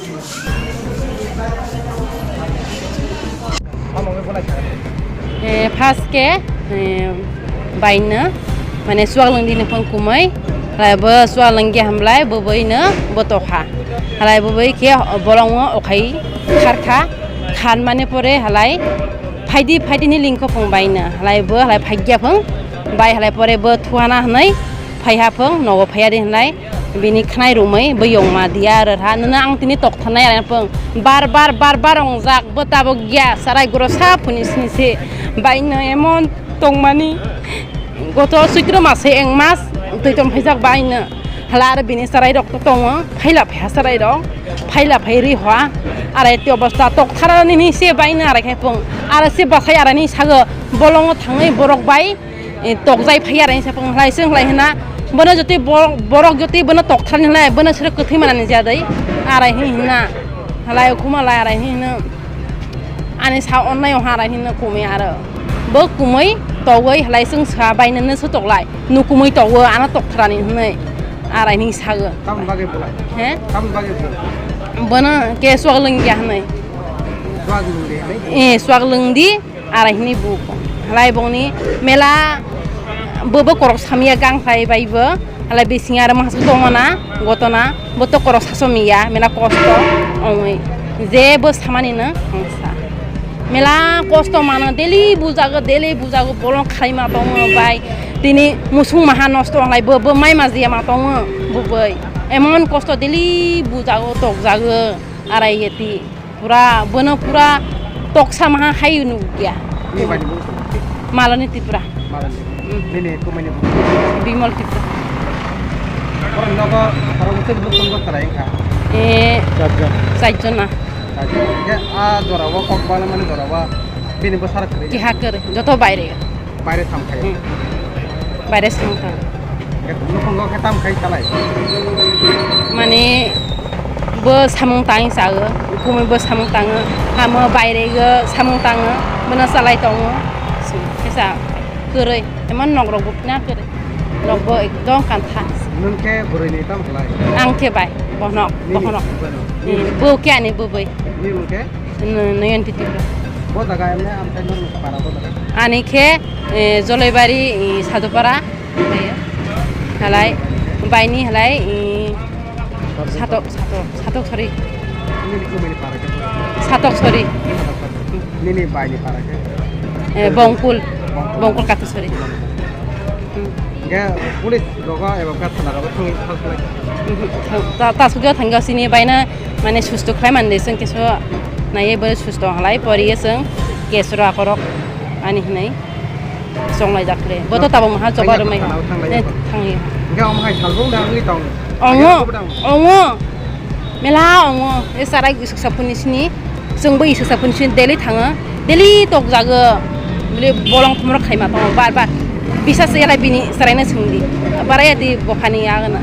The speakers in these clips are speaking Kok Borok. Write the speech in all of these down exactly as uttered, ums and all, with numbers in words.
Eh, first ke, eh, baino, mane, suak lwngdi ni phang kumui, halai bo suak lwngya hamlai, bo boino bo tokha. Halai bo boi khe bolongo okhai kharkha, khan mani pore halai phaidi, phaidi ni lingkho phang baino, halai bo halai phaikya phang, bai halai pore bo thuana hwnwi phaiha phang, nogo phaiya di hwnlai. Bini khnai rumui bo yongma diya rwha, "Nono ang tini toktharnai," arang phung bar bar, bar bar ongjak, bo tabok ya, sarai goro sa phuni sini se. Baino emon tongmani, goto Choitro mase ek mas twi tong phaijak baino. Hala aro bini sarai rok to tongo, phaila phaiha sarai rok, phaila phai ri hoa, arai ti obostha toktharani ni se baino arai khai phung, aro se bwsai arai ni sago bolongo thangwi borok bai. Eh, tokjai phai arai hinsa phung hlai se hlai hina. Bono jotoi bo-, borok jotoi bono toktharni hlai, bono sero kwthwi manani jadai. Arai hi hina. Hlai khuma lai arai hi hina. Ani sa onnai oha arai hina kumui aro. Bo kumui togoi hlai sung sa bainani su toklai. Nu kumui togo ano toktharani hinui. Arai ni sago. Tamni bagwi bolai? He? Tamni bagwi bolai? Bono ke suak lwngya hinui. Suak lwngdi hinui? Eh, suak lwngdi. Arai hini bu halai bongni mela bo, bo korok samya gang khlai bai bo halai bising aro masa tongmana gotona bo to korok sasomiya mela kosto ongwi je bo samani no ongsa mela kosto mano daily bujago, daily bujago bolong khlaima tongo bai tini musung maha nosto onglai bo, bo mai majiya ma tongo bo bai emon kosto daily bujago tokjago arai yeti. Pura, bono pura toksa maha hai nukya. Ni bani bo? Malani Tripura. Malani. Mm. Nini kumani bo? Bimal Tripura. Oro nogo, oro utek luk tong kara engka? Eh, charjon. Charjon na. Charjon. Ke a jora o kok bala mani jora o bini bo sarak kare? Kiha kare, joto baire. Baire thang khai. Hmm. Baire thang khai. Nokong khe tam khai chalai. Mane bo samung tang chago, kumui bo samung tango, hamo baire go samung tango, bono chalai tongo. Kesa kwrwi, emon nok rok bo phina kwrwi. Nok bo ekdom kantha. Nung khe bwrwi ni tam khlai? Ang khe bai, bohnok, nini bohnok. Bono. Ni bo khe ani bwbwi. Ni mung khe? N-, Noyonti Tripura. Bo jaga emne amtai nor para bo jaga? Ani khe, eh, Jolaibari, eh, Sadupara, eh, halai, baini halai, eh, Satok, Satok, Satok Sori. Nini kumani para khe? Satok Sori. Nini baini para khe? Eh, Bongkul, Bongkul. Bongkul Katasori. Hmm. Ge police rogo eba ka thana rogo thangwi salai. Mhm. Ta, ta sugya thangga sini baina mane susto khlai mande seng keso naiye bo susto halai poriye seng keso ro akorok ani hinai songlai dakle. Bo to tabo maha choba romai. Thangwi. Thangwi. Ge om hai salbung da ngwi tong. Ongo, ongo. Mela ongo. E sarai isuk sapuni sini. Chwng bo isuk sapuni sini daily thango. Daily tokjago. Bili bolong thumrok khaima tongo bar bar. Bisa se yalai bini saraina sungdi. Baraya di bokhani agana.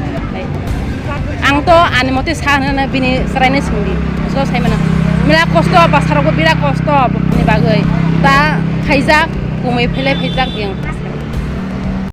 Ang to ani mote sa hwnna bini saraina sungdi. So sai mana. Mela kosto basarok bo bira kosto bokhani bagwi. Ta khaijak kumui phele phaijak yang.